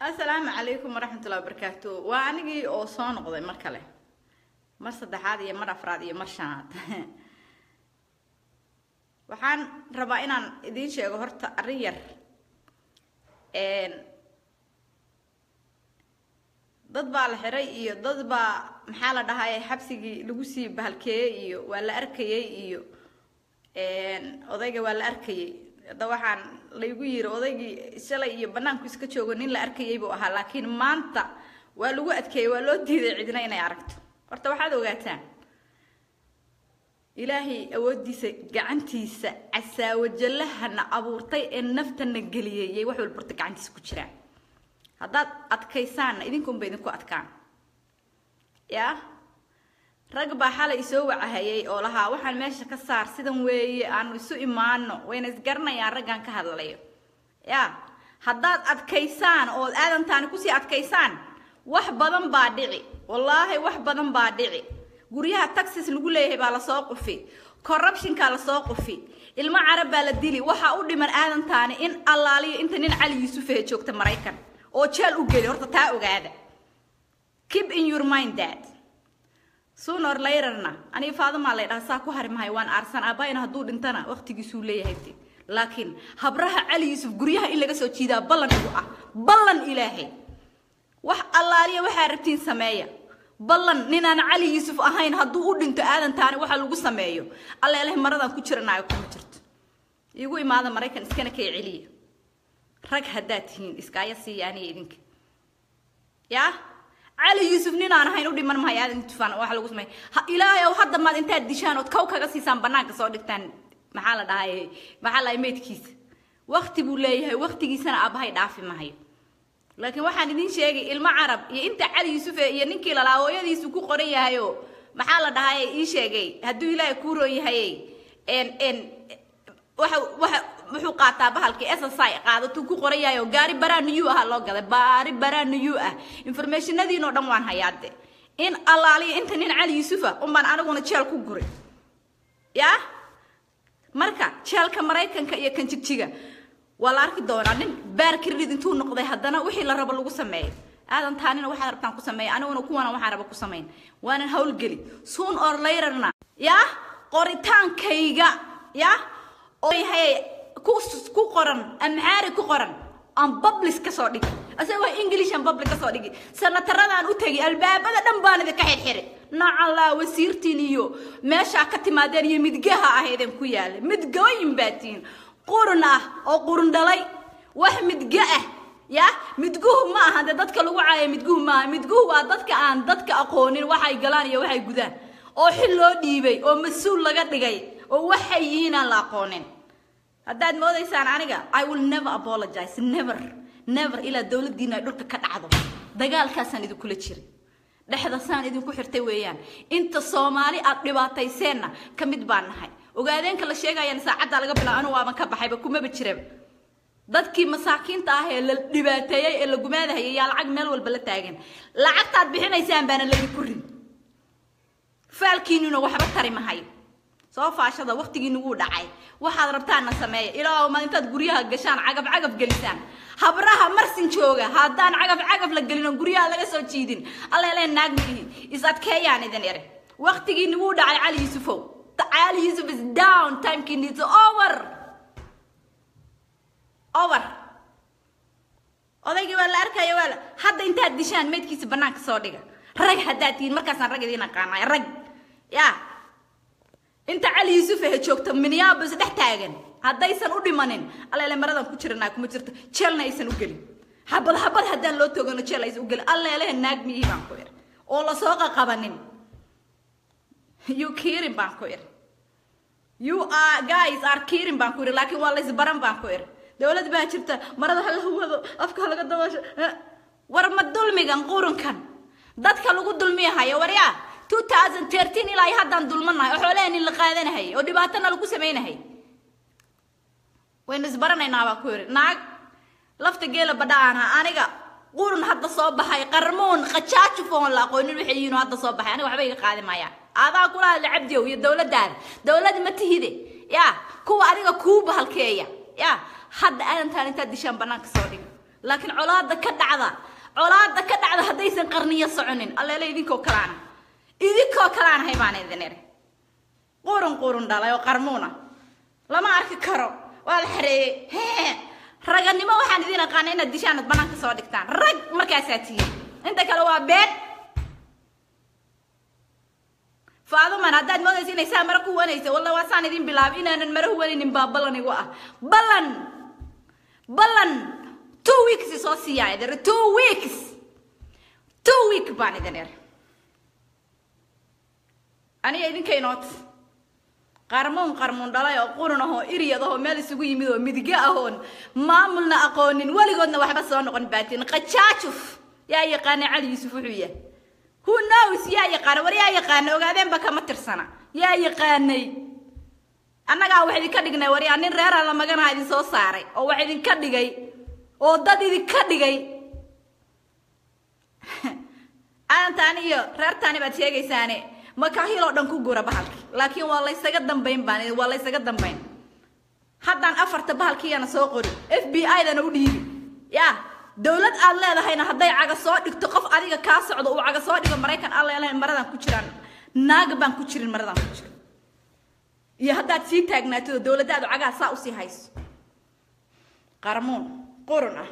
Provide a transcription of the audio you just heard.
Asalaamu calaykum waraxmatullahi wabarakaatu. Waa anigii oo soo noqday mar kale, mar saddexaad iyo mar afraad iyo mar shanaad. Waxaan rabaa inaan idiin sheego horta arrin yar. Dad baa la xiray iyo dad baa, maxaa la dhahay, xabsigii lagu sii bahalkeeyey iyo waa la arkayey iyo odayga waa la arkayey. Hadda waxaan laygu yiri odaygii shalay iyo banaanku iska joogo, nin la arkayay buu ahaa, laakiin maanta waa lagu adkeeyey, waa loo diiday cidina inay aragto. Horta waxaad ogaataan Ilaahay awoodiisa, gacantiisa casaawajallahana abuurtay ee naftana geliyey yay wax walba horta gacantiisa ku jiraan. Haddaad adkaysaanna idinkunba idinku adkaan. Yaa rag baa xalay isoo wacahayay oo lahaa waxaan meesha ka saar, sidan weeye, aanu isu imaano. Wayna isgaranayaan raggan ka hadlayo. Ya haddaad adkaysaan ood aadantaani kusii adkaysaan, wax badan baa dhici, wallaahi wax badan baa dhici. Guryaha taxes lagu leeyahay baa lasoo qufi, corruptionkaa lasoo qufi, ilmo Carab baa la dili. Waxaa u dhiman aadantaani in allaaliyo inta nin Cali Yuusufahe joogta Maraykan oo jeel u geli. Horta taa ogaada, keep in your mind that sooner or laterna aniga Faadamaa lay dhaha, saa ku hari mahay, waan aarsan. Aabbayna hadduu dhintana waqtigiisuu leeyahay de. Laakiin habraha Cali Yuusuf guryaha in laga soo jiidaa ballan igu ah, ballan Ilaahay. Wax allaaliya waxaa rabtiin sameeya, ballan ninaan Cali Yuusuf ahayn hadduu u dhinto aadantaani waxa lagu sameeyo, Alla ileh maradan ku jiranaayo kuma jirto. Iigu imaada Maraykan, iskana kay celiya. Rag haddaad tihiin, iskaaya siiya aniga idinka. Yaa Cali Yuusuf ninaan ahayn u dhiman mahay aadan tufaan waxa lagu sameeyo. Ilaahay ow, hadda maad intaad dishaan ood kow kaga siisaan, banaanka soo dhigtaan, maxaa la dhahay, maxaa la dhahay, meydkiisa waqti buu leeyahay, waqtigiisana aabbahay dhaafi mahayo. Laakiin waxaan idin sheegay ilmo Carab iyo inta Cali Yuusufe iyo ninkii lalaa hooyadiisu ku qoran yahayo, maxaa la dhahay, ii sheegay, hadduu Ilaahay kuu roon yahay, n waxa wuxuu qaataa bahalkii SSI qaadatuu ku qoran yahay oo gaari brand new ah loo gaday, baari brand new ah. Informationadiin oo dhan waan hayaade. In allaaliya inta nin Cali Yuusufa unbaan aniguna jeel ku guray. Ya marka jeelka Maraykanka iyo kan Jigjiga waa la arki doonaa. Nin baar credit intuu noqday haddana wixii la rabo lagu sameeyo. Aadan taanina waxaad rabtaan ku sameeya, aniguna kuwana waxaan raba ku samayn, waanan howlgeli soon or laterna. Ya qoritaankayga ya oo yahay ku qoran Amxaari, ku qoran aan public ka soo dhigi, asagoo English aan public ka soo dhigi. Senataradaan u tegi, albaabada dhan baan idinka xirxiri nacalaa wasiirtiin iyo meeshaa ka timaadeen iyo midgaha ahaydeen ku yaala. Midgooyin baa tihiin qurun ah oo qurun dhalay, wax midga ah. Ya midguhu ma aha dee dadka lagu caayo, midguhu maaha. Midguhu waa dadka aan dadka aqoonin waxay galaan iyo waxay gudaan, oo xil loo dhiibay oo mas-uul laga dhigay oo waxay yihiin aan la aqoonin. Haddaad moodaysaan aniga, I will never apologize, never, never, ilaa dowladdiina ay dhulka ka dhacdo. Dagaalkaasaan idinkula jiray, dhexda saan idinku xirtay weeyaan. Inta Soomaali aad dhibaatayseenna ka mid baan nahay. Ogaadeenka la sheegayaan saacaddaa laga bilaabo anu waaban ka baxayba, kumaba jiraba. Dadkii masaakiinta ah ee la dhibaateeyey ee la gumaadahayay yaa lacag meel walba la taagan. Lacagtaad bixinaysaan baana laydinku rin, faalkiinuna waxba tari mahayo. Soo faashada, waqtigiinu wuu dhacay. Waxaad rabtaanna sameeya. Ilaa maad intaad guryaha gashaan cagaf cagaf gelisaan habraha Marsin jooga, haddaan cagaf cagaf la gelin oo guryaha laga soo jiidin, Alla naag mihi is adkeeyaan idin ere. Waqtigiinu wuu dhacay. Cali Yuusufow, Cali Yuusuf is down, timekiini is over, over. Odaygii waa la arkaya, waa la hadda intaad dishaan meydkiisa banaanka soo dhiga. Rag haddaad tihiin, markaasaan rag idiin aqaanay. Rag ya inta Cali Yuusuf ahe joogta Minneapolis dhex taagan, haddaysan u dhimanin, Alla maradan ku jiranaa kuma jirto, jeelna aysan u gelin, xabad xabad haddaan loo toogano jeel aysan u gelin, Alla naag miyihii baan ku iri oo lasoo qaqabanin. You kidding baan ku iri, you are guys are kidding baan ku iri. Laakiin waa la isbaran baan ku iri. Dowlad baa jirta, marada hala wado, afka halaga dabaasho. War ma dulmigan qurunkan dadka lagu dulmiyahayo? Waryaa, 2013 ilaa haddaan dulmanahay oo xoolaheenin la qaadanahay oo dhibaatana lagu samaynahay. Waynu isbaranaynaa baa ku yiri. Naag lafta geela badha-aana aniga qurun hadda soo baxay, qarmuun qajaajufoon la aqoonin waxay yihiin oo hadda soo baxay, aniga waxba iga qaadi maayaan. Adaa kula hadla Cabdiow iyo dowladdaada, dowlad ma tihide. Ya kuwa adiga kuu bahalkeeya, ya hadda aadantaan intaad dishaan banaanka soo dhiga. Laakiin colaadda ka dhacda, colaadda ka dhacda haddaysan qarniyo soconin, alleele idinkoo kalaana, idinkoo kalaanahay baan idin iri. Qurun qurun dhalay oo qarmuuna lama arki karo, waa la xareeyey. Hee, raganimo waxaan idin aqaana inaad dishaan, aad banaanka soo dhigtaan rag markaasaa tihiin, inta kale waa been. Faaduman haddaad moodaysa inay saa mara ku wanayso, walla waa saan idin bilaabay inaanan mara huwanaynin baa ballan igu ah. Ballan, ballan 2 weeks soo siiyaa idin, 2 weeks, 2 week baan idin iri. Aniga idinka inoot qarmuun, qarmuun dhalay oo qurun ahoo iryad ahoo meel isugu yimid oo midigo ahoon maamulna aqoonin, weligoodna waxba soo noqon baatin. Qajaajuf yaa yaqaana Cali Yuusuf wuxuu yahay? Who knows? Yaa yaqaana? War yaa yaqaana? Ogaadeenba kama tirsana. Yaa yaqaanay? Annagaa wax idinka dhignay. War yaa nin reeraa la maganaa idin soo saaray oo wax idinka dhigay oo dad idinka dhigay? Aadantaani iyo reertaani baad sheegaysaane, makaahil oo dhan ku gura bahalki, laakiin waa laysaga dambayn baan, waa laysaga dambayn. Haddaan afarta bahalkiiyana soo qori, FBI dana u dhiibi. Ya dowlad aad leedahayna hadday caga soo dhigto, qof adiga kaa socdo uu caga soo dhigo Maraykan aan leelahayn, maradan ku jiraan naag baan ku jirin, maradan ku jirin. Iyo haddaad sii taagnaatid oo dowladdaadu cagaha saa usii hayso, qarmuun qurun ah.